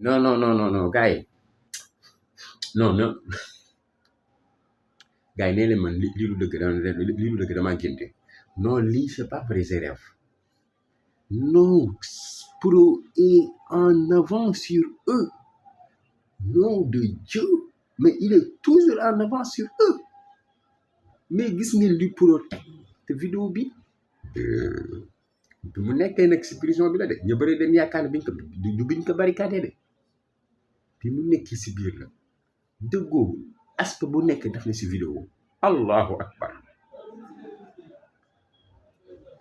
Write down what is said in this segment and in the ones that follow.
non non non non non gars yi non non gars yi nee leen man lii lu dëgg lii lu dëgg damaa génte non lii c'est pas préserve non Pro est en avant sur eux nom de Dieu mais il est toujours en avant sur eux mais gis ngeen li Pro teg te vidéo bi bi mu nekkee nag si prison bi la de ñu bëri dem yaakaar ne biñ ko barricadé de bi mu nekkee si biir la dëggoo aspect bu nekk def na si vidéo allahu akbar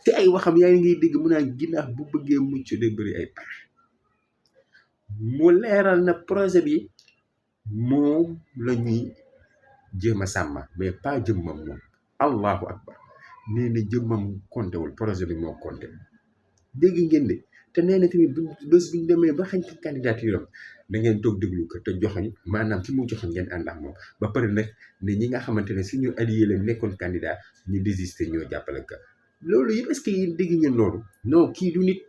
te ay waxam yaa ngi dégg mu naan ginnaaw bu bëggee mucc day bëri ay pax mu leeral na projet bi moom la ñuy jéem a sàmma mais pas jëmmam moom allahu akbar nee na jëmmam compté wul projet bi moo compté dégg ngeen de te nee na tamit bés bu ñu demee ba xañ ko candidature am da ngeen toog déglu ko te joxoñ maanaam ki mu joxoñ ngeen ànd ak moom ba pare nag ne ñi nga xamante ne suñu allié la nekkoon candidat ñu désister ñoo jàppale ka loolu yëpp est-ce que yéen dégg ngeen loolu non kii du nit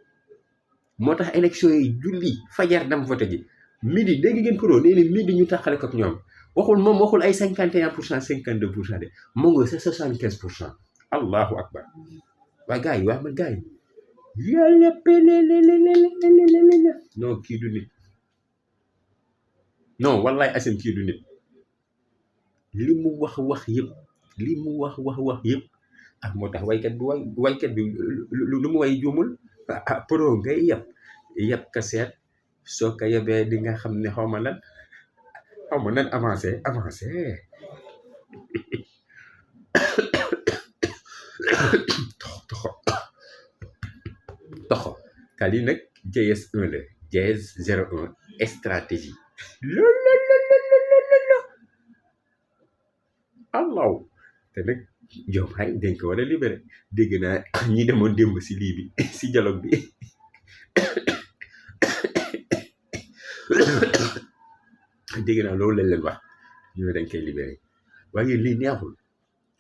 moo tax élection yi julli fajar dem voté ji midi dégg ngeen Pro nee na midi ñu taxale ko ak ñoom waxul ay 51% 52% de moo nga sa 75%. allahu akbar waa gars yi waa man gars yi yàlla non kii du nit non wallaay asim kii du nit li mu wax yëpp ah moo tax waykat bi lu mu way juumul Pro ngay yeb ka seet soo ko yebee di nga xam ne xaw ma nan avancé toxo kali nag JS 1 la JS 01 stratégie allaw te nag Diomaye dañ ko war a libéré dégg naa ñi demoon démb si lii bi si dialogue bi dégg naa loolu lañ leen wax ñu ne dañ koy libéré waaye lii neexul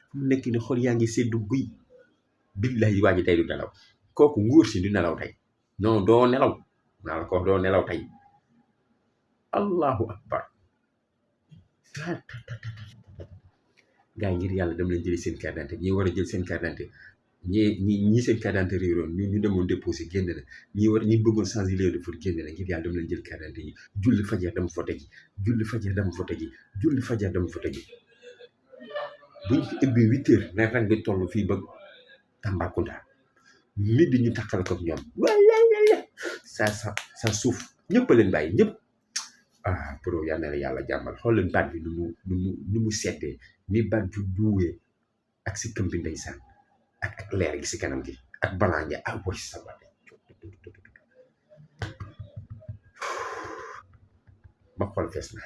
fu mu nekk ni xol yaa ngi seddu guy billahi waa ji tey du nelaw kooku nguur si du nelaw tey non doo nelaw naa la ko doo nelaw tey allahu akbar gaa yi ngir yàlla dem leen jëli seen carte d'identité ñi war a jël seen carte d'identité ñi seen carte d'identité réeroon ñu demoon déposé génn na ñi bëggoon changer lieu de vote génn na ngir yàlla dem leen jël carte d'identité yi julli fajar dem voté ji buñ ko ëbbee 8 heures na rang bi toll fii ba Tambacounda midi ñu taxal ko ak ñoom sa suuf ñëpp a leen bàyyi ñëpp Pro yal na la yàlla jàmmal xool leen baat bi nu mu seetee ni baat bi duwee ak si këm bi ndeysaan ak leer gi si kanam gi ak balaa ja woy sa baat ma xool fees na